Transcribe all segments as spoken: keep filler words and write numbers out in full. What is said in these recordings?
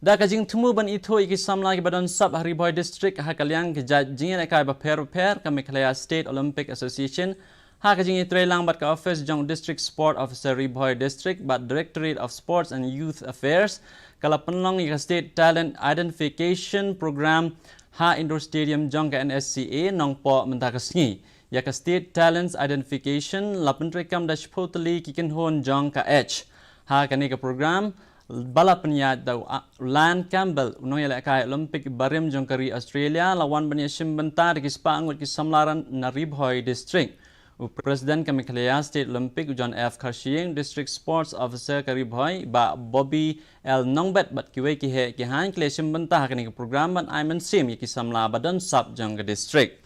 Da ka jingthmu ban ithuh ïa ki samla kiba don sap ha Ri Bhoi District ha ka liang ki jait jingïalehkai bapher bapher, ka Meghalaya State Olympic Association, ha ka jingïatreilang bad ka office jong District Sport Officer Ri Bhoi District bad Directorate of Sports and Youth Affairs, ka la pynlong ïa ka State Talent Identification Program ha Indoor Stadium jong ka N S C A Nongpoh mynta ka sngi. Ïa ka State Talents Identification la pyntreikam da shiphew tylli ki kynhun jong ka H. Ha kane ka program, ba la pynïaid da u A-, Lan Campbell, u nongïalehkai Olympic barim jong ka ri Australia, la wan ban ïashim bynta da ki spah ngut ki samla na Ri Bhoi District. U President ka Meghalaya State Olympic, u John F Kharshiing, District Sports Officer ka Ri Bhoi, Bah Bobby L Nongbet bad kiwei ki heh ki haiñ ki la ïashim bynta ha kane ka program ban ai mynsiem ïa ki samla ba don sap jong ka district.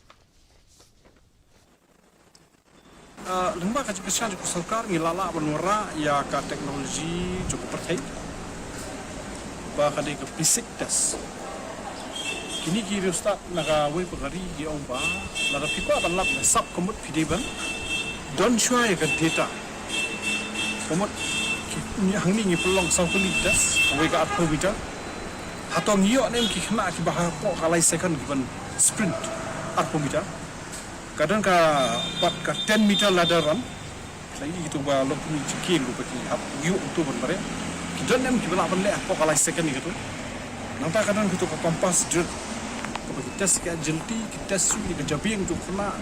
Ah, lyngba ka jingkyrshan jong ka sorkar ngi la lah ban wanrah ïa ka teknoloji jong ka pyrthei ba ka dei ka basic test. Kine ki riewstad na kawei pat ka ri ki ong ba lada phi kwah ban lap ïa ka sap ka mut phi dei ban don shuwa ïa ka data. Ka mut ki, hangne ngi pynlong saw tylli ki test, kawei ka arphew meter. Hato ngi ïoh ne em ki khynnah kiba hapoh ka lai second kiban sprint arphew meter? Ka don ka pat ka ten meter ladder run. Lagi kito ba long pynïaid jingkieng ruh ba ki hap ïoh uto ban mareh. Ki don ne em kiba lah ban leh hapoh ka lai second ïa kito? Nangta ka don kito ka compass drill kaba ki test ïa ka agility, ki test shuh ïa ka jabieng jong u khynnah.